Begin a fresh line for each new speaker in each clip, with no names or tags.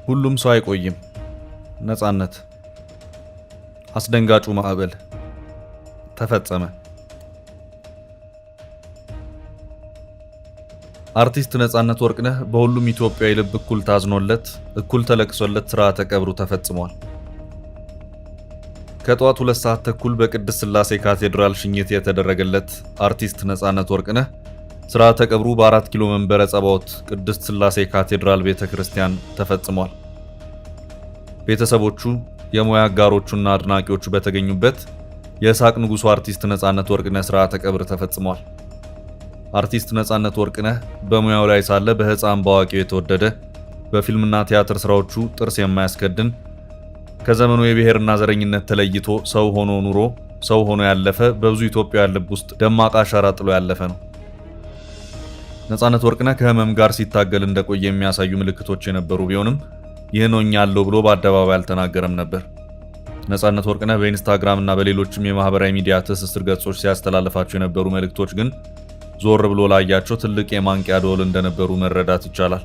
ሁሉም ሰው አይቆይም። ነጻነት። አስደንጋጩ ማዕበል ተፈጸመ። አርቲስት ነጻነት ወርቅነህ በሁሉም ኢትዮጵያዊ ልብ እኩል ታዝኖለት፣ እኩል ተለቅሶለት ስርዓተ ቀብሩ ተፈጽሟል። ከጠዋት 2:30 በቅድስት ሥላሴ ካቴድራል ሽኝት የተደረገለት አርቲስት ነጻነት ወርቅነህ ስርዓተ ቀብሩ በ4 ኪሎ መንበረ ጸባዖት ቅድስት ሥላሴ ካቴድራል ቤተ ክርስቲያን ተፈጽሟል። ቤተሰቦቹ፣ የሙያ አጋሮቹና አድናቂዎቹ በተገኙበት የሳቅ ንጉሱ አርቲስት ነጻነት ወርቅነህ ስርዓተ ቀብር ተፈጽሟል። አርቲስት ነጻነት ወርቅነህ በሙያው ላይ ሳለ በሕፃን በአዋቂው የተወደደ፣ በፊልምና ቲያትር ስራዎቹ ጥርስ የማያስከድን፣ ከዘመኑ የብሔርና ዘረኝነት ተለይቶ ሰው ሆኖ ኑሮ ሰው ሆኖ ያለፈ፣ በብዙ ኢትዮጵያውያን ልብ ውስጥ ደማቅ አሻራ ጥሎ ያለፈ ነው። ነጻነት ወርቅነህ ከህመም ጋር ሲታገል እንደቆየ የሚያሳዩ ምልክቶች የነበሩ ቢሆንም ይህን ሆኛለሁ ብሎ በአደባባይ አልተናገረም ነበር። ነጻነት ወርቅነህ በኢንስታግራም እና በሌሎችም የማህበራዊ ሚዲያ ትስስር ገጾች ሲያስተላልፋቸው የነበሩ መልእክቶች ግን ዞር ብሎ ላያቸው ትልቅ የማንቂያ ደወል እንደነበሩ መረዳት ይቻላል።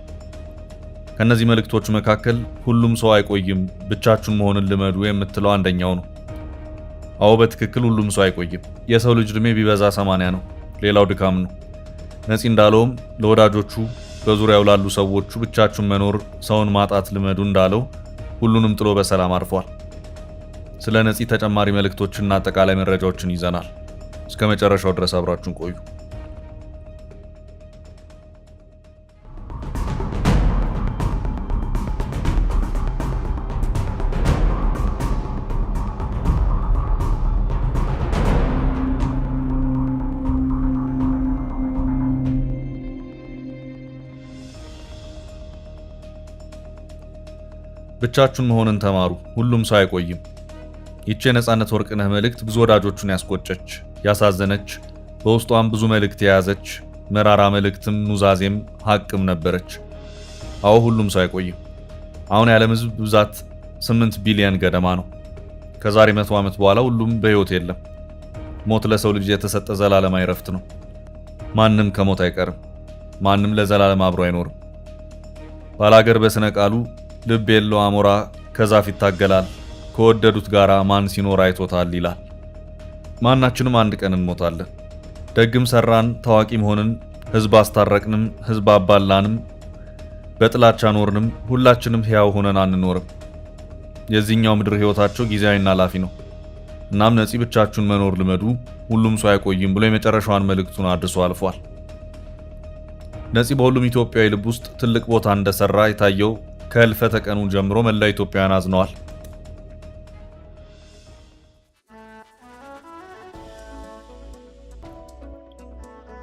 ከእነዚህ መልእክቶች መካከል "ሁሉም ሰው አይቆይም፣ ብቻችሁን መሆንን ልመዱ" የምትለው አንደኛው ነው። አዎ፣ በትክክል ሁሉም ሰው አይቆይም። የሰው ልጅ ዕድሜ ቢበዛ 80 ነው። ሌላው ድካም ነው። ነፂ እንዳለውም ለወዳጆቹ፣ በዙሪያው ላሉ ሰዎቹ ብቻችሁን መኖር፣ ሰውን ማጣት ልመዱ እንዳለው ሁሉንም ጥሎ በሰላም አርፏል። ስለ ነፂ ተጨማሪ መልእክቶችና አጠቃላይ መረጃዎችን ይዘናል። እስከ መጨረሻው ድረስ አብራችሁን ቆዩ። ብቻችሁን መሆንን ተማሩ፣ ሁሉም ሰው አይቆይም። ይቺ የነጻነት ወርቅነህ መልእክት ብዙ ወዳጆቹን ያስቆጨች፣ ያሳዘነች፣ በውስጧም ብዙ መልእክት የያዘች መራራ መልእክትም ኑዛዜም ሀቅም ነበረች። አዎ፣ ሁሉም ሰው አይቆይም። አሁን የዓለም ሕዝብ ብዛት 8 ቢሊዮን ገደማ ነው። ከዛሬ 100 ዓመት በኋላ ሁሉም በሕይወት የለም። ሞት ለሰው ልጅ የተሰጠ ዘላለማዊ እረፍት ነው። ማንም ከሞት አይቀርም። ማንም ለዘላለም አብሮ አይኖርም። ባላገር በስነ ቃሉ "ልብ የለው አሞራ ከዛፍ ይታገላል፣ ከወደዱት ጋራ ማን ሲኖር አይቶታል" ይላል። ማናችንም አንድ ቀን እንሞታለን። ደግም ሰራን፣ ታዋቂ መሆንን፣ ህዝብ አስታረቅንም፣ ህዝብ አባላንም፣ በጥላቻ ኖርንም፣ ሁላችንም ሕያው ሆነን አንኖርም። የዚህኛው ምድር ህይወታቸው ጊዜያዊና ላፊ ነው። እናም ነፂ "ብቻችሁን መኖር ልመዱ፣ ሁሉም ሰው አይቆይም" ብሎ የመጨረሻዋን መልእክቱን አድርሶ አልፏል። ነፂ በሁሉም ኢትዮጵያዊ ልብ ውስጥ ትልቅ ቦታ እንደሰራ የታየው ከህልፈተ ቀኑ ጀምሮ መላ ኢትዮጵያውያን አዝነዋል።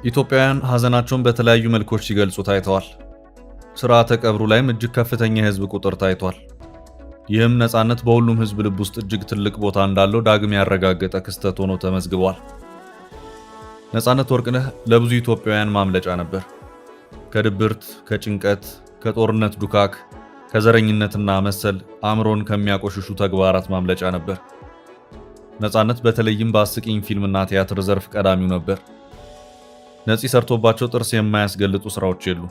ኢትዮጵያውያን ሀዘናቸውን በተለያዩ መልኮች ሲገልጹ ታይተዋል። ስርዓተ ቀብሩ ላይም እጅግ ከፍተኛ የህዝብ ቁጥር ታይቷል። ይህም ነጻነት በሁሉም ህዝብ ልብ ውስጥ እጅግ ትልቅ ቦታ እንዳለው ዳግም ያረጋገጠ ክስተት ሆኖ ተመዝግቧል። ነጻነት ወርቅነህ ለብዙ ኢትዮጵያውያን ማምለጫ ነበር። ከድብርት፣ ከጭንቀት፣ ከጦርነት ዱካክ፣ ከዘረኝነትና መሰል አእምሮን ከሚያቆሽሹ ተግባራት ማምለጫ ነበር። ነጻነት በተለይም በአስቂኝ ፊልምና ቲያትር ዘርፍ ቀዳሚው ነበር። ነፂ ሰርቶባቸው ጥርስ የማያስገልጡ ስራዎች የሉ።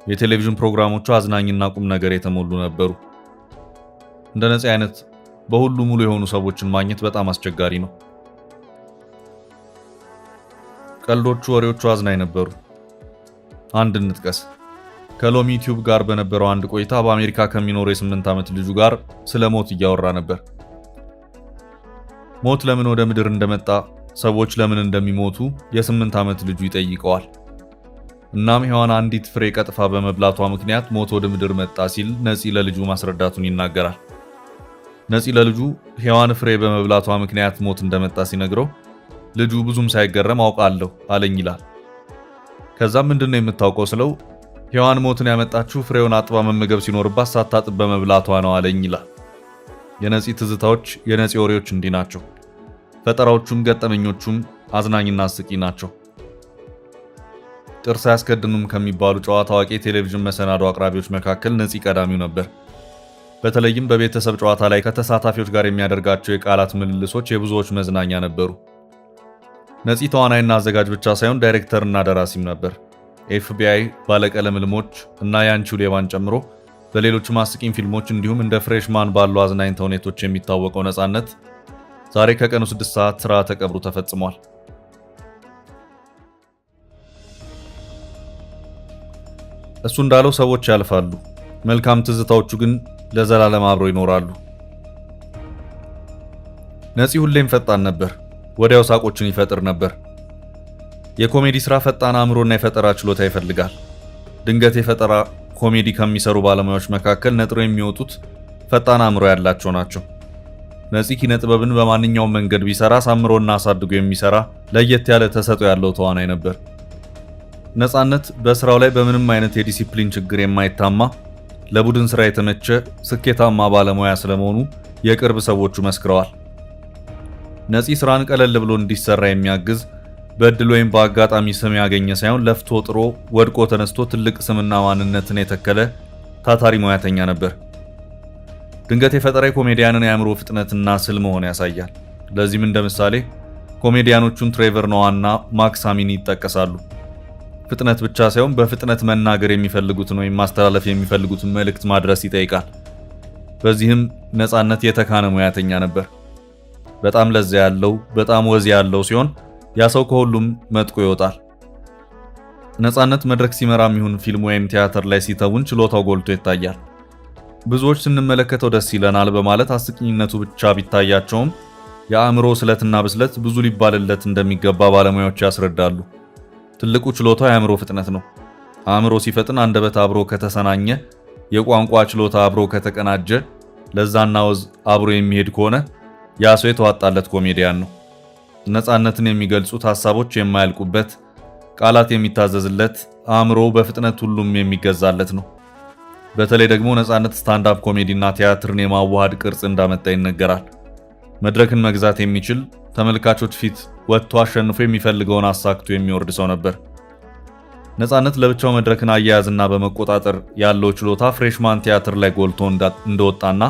የቴሌቪዥን ፕሮግራሞቹ አዝናኝና ቁም ነገር የተሞሉ ነበሩ። እንደ ነፂ አይነት በሁሉ ሙሉ የሆኑ ሰዎችን ማግኘት በጣም አስቸጋሪ ነው። ቀልዶቹ፣ ወሬዎቹ አዝናኝ ነበሩ። አንድ እንጥቀስ። ከሎሚ ቲዩብ ጋር በነበረው አንድ ቆይታ በአሜሪካ ከሚኖረው የ8 ዓመት ልጁ ጋር ስለ ሞት እያወራ ነበር። ሞት ለምን ወደ ምድር እንደመጣ፣ ሰዎች ለምን እንደሚሞቱ የ8 ዓመት ልጁ ይጠይቀዋል። እናም ሔዋን አንዲት ፍሬ ቀጥፋ በመብላቷ ምክንያት ሞት ወደ ምድር መጣ ሲል ነፂ ለልጁ ማስረዳቱን ይናገራል። ነፂ ለልጁ ሔዋን ፍሬ በመብላቷ ምክንያት ሞት እንደመጣ ሲነግረው ልጁ ብዙም ሳይገረም "አውቃለሁ አለኝ" ይላል። ከዛም "ምንድን ነው የምታውቀው?" ስለው "ሔዋን ሞትን ያመጣችው ፍሬውን አጥባ መመገብ ሲኖርባት ሳታጥብ በመብላቷ ነው አለኝ" ይላል። የነፂ ትዝታዎች፣ የነፂ ወሬዎች እንዲህ ናቸው። ፈጠራዎቹም ገጠመኞቹም አዝናኝና አስቂኝ ናቸው። ጥርስ አያስከድኑም ከሚባሉ ጨዋታ አዋቂ የቴሌቪዥን መሰናዶ አቅራቢዎች መካከል ነፂ ቀዳሚው ነበር። በተለይም በቤተሰብ ጨዋታ ላይ ከተሳታፊዎች ጋር የሚያደርጋቸው የቃላት ምልልሶች የብዙዎች መዝናኛ ነበሩ። ነፂ ተዋናይና አዘጋጅ ብቻ ሳይሆን ዳይሬክተርና ደራሲም ነበር። ኤፍቢአይ፣ ባለቀለም ህልሞች እና የአንቺው ሌባን ጨምሮ በሌሎችም አስቂኝ ፊልሞች እንዲሁም እንደ ፍሬሽማን ባሉ አዝናኝ ተውኔቶች የሚታወቀው ነጻነት ዛሬ ከቀኑ 6 ሰዓት ስርዓተ ቀብሩ ተፈጽሟል። እሱ እንዳለው ሰዎች ያልፋሉ፣ መልካም ትዝታዎቹ ግን ለዘላለም አብረው ይኖራሉ። ነፂ ሁሌም ፈጣን ነበር። ወዲያው ሳቆችን ይፈጥር ነበር። የኮሜዲ ስራ ፈጣን አእምሮና የፈጠራ ችሎታ ይፈልጋል። ድንገት የፈጠራ ኮሜዲ ከሚሰሩ ባለሙያዎች መካከል ነጥረው የሚወጡት ፈጣን አእምሮ ያላቸው ናቸው። ነፂ ኪነ ጥበብን በማንኛውም መንገድ ቢሰራ አሳምሮና አሳድጎ የሚሰራ ለየት ያለ ተሰጥኦ ያለው ተዋናይ ነበር። ነፃነት በስራው ላይ በምንም አይነት የዲሲፕሊን ችግር የማይታማ፣ ለቡድን ስራ የተመቸ ስኬታማ ባለሙያ ስለመሆኑ የቅርብ ሰዎቹ መስክረዋል። ነፂ ስራን ቀለል ብሎ እንዲሰራ የሚያግዝ፣ በእድል ወይም በአጋጣሚ ስም ያገኘ ሳይሆን ለፍቶ ጥሮ ወድቆ ተነስቶ ትልቅ ስምና ማንነትን የተከለ ታታሪ ሙያተኛ ነበር። ድንገት የፈጠራ ኮሜዲያንን የአእምሮ ፍጥነትና ስል መሆን ያሳያል። ለዚህም እንደ ምሳሌ ኮሜዲያኖቹን ትሬቨር ኖዋና ማክስ አሚኒ ይጠቀሳሉ። ፍጥነት ብቻ ሳይሆን በፍጥነት መናገር የሚፈልጉትን ወይም ማስተላለፍ የሚፈልጉትን መልእክት ማድረስ ይጠይቃል። በዚህም ነፃነት የተካነ ሙያተኛ ነበር። በጣም ለዛ ያለው፣ በጣም ወዝ ያለው ሲሆን ያ ሰው ከሁሉም መጥቆ ይወጣል። ነፃነት መድረክ ሲመራም ይሁን ፊልም ወይም ቲያትር ላይ ሲተውን ችሎታው ጎልቶ ይታያል። ብዙዎች ስንመለከተው ደስ ይለናል በማለት አስቂኝነቱ ብቻ ቢታያቸውም የአእምሮ ስለትና ብስለት ብዙ ሊባልለት እንደሚገባ ባለሙያዎች ያስረዳሉ። ትልቁ ችሎታው የአእምሮ ፍጥነት ነው። አእምሮ ሲፈጥን አንደበት አብሮ ከተሰናኘ፣ የቋንቋ ችሎታ አብሮ ከተቀናጀ፣ ለዛና ወዝ አብሮ የሚሄድ ከሆነ ያ ሰው የተዋጣለት ኮሜዲያን ነው። ነፃነትን የሚገልጹት ሐሳቦች የማያልቁበት፣ ቃላት የሚታዘዝለት፣ አእምሮ በፍጥነት ሁሉም የሚገዛለት ነው። በተለይ ደግሞ ነፃነት stand-up comedy ና ቲያትርን የማዋሃድ ቅርጽ እንዳመጣ ይነገራል። መድረክን መግዛት የሚችል፣ ተመልካቾች ፊት ወጥቶ አሸንፎ የሚፈልገውን አሳክቶ የሚወርድ ሰው ነበር። ነፃነት ለብቻው መድረክን አያያዝና በመቆጣጠር ያለው ችሎታ ፍሬሽማን ቲያትር ላይ ጎልቶ እንደወጣና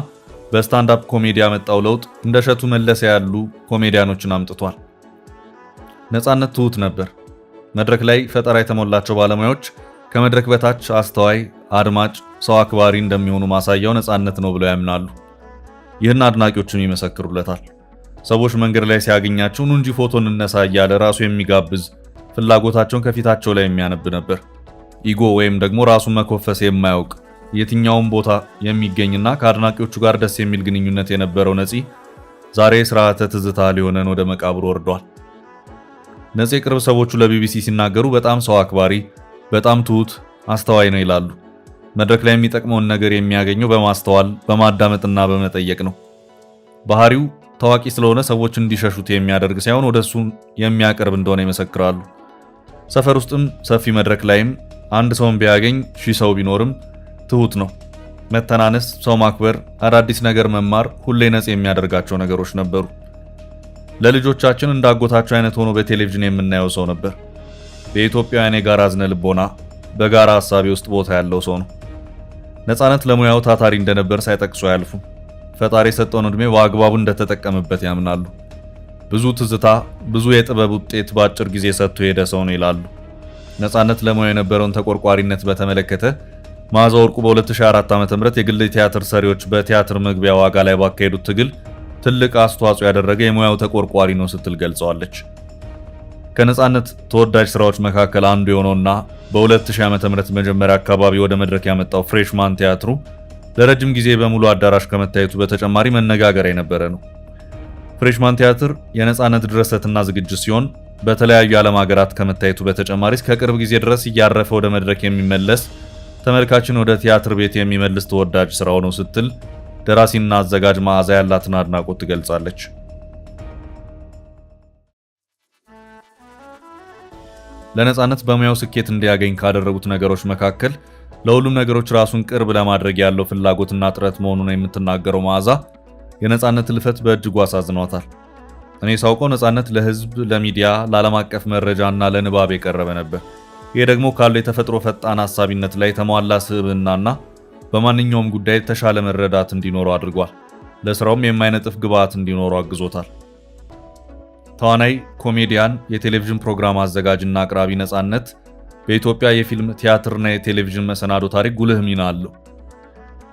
በ stand-up comedy ያመጣው ለውጥ እንደ እሸቱ መለሰ ያሉ ኮሜዲያኖችን አምጥቷል። ነፃነት ትሁት ነበር። መድረክ ላይ ፈጠራ የተሞላቸው ባለሙያዎች ከመድረክ በታች አስተዋይ፣ አድማጭ፣ ሰው አክባሪ እንደሚሆኑ ማሳያው ነፃነት ነው ብለው ያምናሉ። ይህን አድናቂዎችም ይመሰክሩለታል። ሰዎች መንገድ ላይ ሲያገኛቸው ኑ እንጂ ፎቶ እንነሳ እያለ ራሱ የሚጋብዝ፣ ፍላጎታቸውን ከፊታቸው ላይ የሚያነብ ነበር። ego ወይም ደግሞ ራሱን መኮፈስ የማያውቅ፣ የትኛውም ቦታ የሚገኝና ከአድናቂዎቹ ጋር ደስ የሚል ግንኙነት የነበረው ነፂ ዛሬ ስርዓተ ትዝታ ሊሆነን ወደ መቃብሩ ወርዷል። ነፂ የቅርብ ሰዎቹ ለቢቢሲ ሲናገሩ በጣም ሰው አክባሪ፣ በጣም ትሁት፣ አስተዋይ ነው ይላሉ። መድረክ ላይ የሚጠቅመውን ነገር የሚያገኘው በማስተዋል፣ በማዳመጥና በመጠየቅ ነው። ባህሪው ታዋቂ ስለሆነ ሰዎች እንዲሸሹት የሚያደርግ ሳይሆን ወደሱ የሚያቀርብ እንደሆነ ይመሰክራሉ። ሰፈር ውስጥም ሰፊ መድረክ ላይም አንድ ሰውን ቢያገኝ ሺህ ሰው ቢኖርም ትሁት ነው። መተናነስ፣ ሰው ማክበር፣ አዳዲስ ነገር መማር ሁሌ ነጽ የሚያደርጋቸው ነገሮች ነበሩ። ለልጆቻችን እንዳጎታቸው አይነት ሆኖ በቴሌቪዥን የምናየው ሰው ነበር። በኢትዮጵያውያን የጋራ ዝነ ልቦና በጋራ ሀሳቢ ውስጥ ቦታ ያለው ሰው ነው። ነፃነት ለሙያው ታታሪ እንደነበር ሳይጠቅሱ አያልፉም። ፈጣሪ የሰጠውን ዕድሜ በአግባቡ እንደተጠቀመበት ያምናሉ። ብዙ ትዝታ፣ ብዙ የጥበብ ውጤት በአጭር ጊዜ ሰጥቶ የሄደ ሰው ነው ይላሉ። ነፃነት ለሙያው የነበረውን ተቆርቋሪነት በተመለከተ መዓዛ ወርቁ በ2004 ዓ.ም የግል ቲያትር ሰሪዎች በቲያትር መግቢያ ዋጋ ላይ ባካሄዱት ትግል ትልቅ አስተዋጽኦ ያደረገ የሙያው ተቆርቋሪ ነው ስትል ገልጸዋለች። ከነፃነት ተወዳጅ ስራዎች መካከል አንዱ የሆነውና በ2000 ዓ.ም መጀመሪያ አካባቢ ወደ መድረክ ያመጣው ፍሬሽማን ቲያትሩ ለረጅም ጊዜ በሙሉ አዳራሽ ከመታየቱ በተጨማሪ መነጋገሪያ የነበረ ነው። ፍሬሽማን ቲያትር የነፃነት ድርሰትና ዝግጅት ሲሆን በተለያዩ የዓለም ሀገራት ከመታየቱ በተጨማሪ እስከ ቅርብ ጊዜ ድረስ እያረፈ ወደ መድረክ የሚመለስ፣ ተመልካችን ወደ ቲያትር ቤት የሚመልስ ተወዳጅ ስራው ነው ስትል ደራሲና አዘጋጅ መዓዛ ያላትን አድናቆት ትገልጻለች። ለነፃነት በሙያው ስኬት እንዲያገኝ ካደረጉት ነገሮች መካከል ለሁሉም ነገሮች ራሱን ቅርብ ለማድረግ ያለው ፍላጎትና ጥረት መሆኑን የምትናገረው መዓዛ የነፃነት ህልፈት በእጅጉ አሳዝኗታል። እኔ ሳውቀው ነፃነት ለህዝብ፣ ለሚዲያ፣ ለዓለም አቀፍ መረጃና ለንባብ የቀረበ ነበር። ይህ ደግሞ ካለው የተፈጥሮ ፈጣን ሀሳቢነት ላይ የተሟላ ስብዕናና በማንኛውም ጉዳይ የተሻለ መረዳት እንዲኖረው አድርጓል። ለስራውም የማይነጥፍ ግብዓት እንዲኖረው አግዞታል። ተዋናይ፣ ኮሜዲያን፣ የቴሌቪዥን ፕሮግራም አዘጋጅና አቅራቢ ነፃነት በኢትዮጵያ የፊልም፣ ቲያትርና የቴሌቪዥን መሰናዶ ታሪክ ጉልህ ሚና አለው።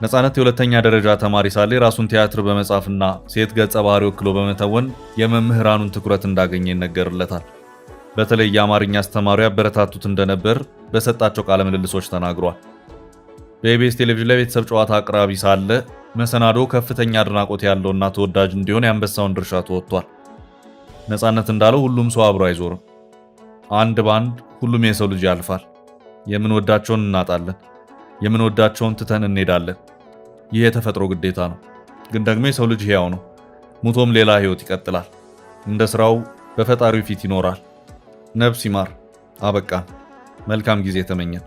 ነፃነት የሁለተኛ ደረጃ ተማሪ ሳለ የራሱን ቲያትር በመጻፍና ሴት ገጸ ባህሪ ወክሎ በመተወን የመምህራኑን ትኩረት እንዳገኘ ይነገርለታል። በተለይ የአማርኛ አስተማሪ ያበረታቱት እንደነበር በሰጣቸው ቃለ ምልልሶች ተናግሯል። በኢቢኤስ ቴሌቪዥን ላይ ቤተሰብ ጨዋታ አቅራቢ ሳለ መሰናዶ ከፍተኛ አድናቆት ያለውና ተወዳጅ እንዲሆን የአንበሳውን ድርሻ ተወጥቷል። ነፃነት እንዳለው ሁሉም ሰው አብሮ አይዞርም። አንድ ባንድ ሁሉም የሰው ልጅ ያልፋል። የምንወዳቸውን እናጣለን፣ የምንወዳቸውን ትተን እንሄዳለን። ይህ የተፈጥሮ ግዴታ ነው። ግን ደግሞ የሰው ልጅ ሕያው ነው። ሙቶም ሌላ ሕይወት ይቀጥላል። እንደ ስራው በፈጣሪው ፊት ይኖራል። ነፍስ ይማር። አበቃን። መልካም ጊዜ ተመኘን።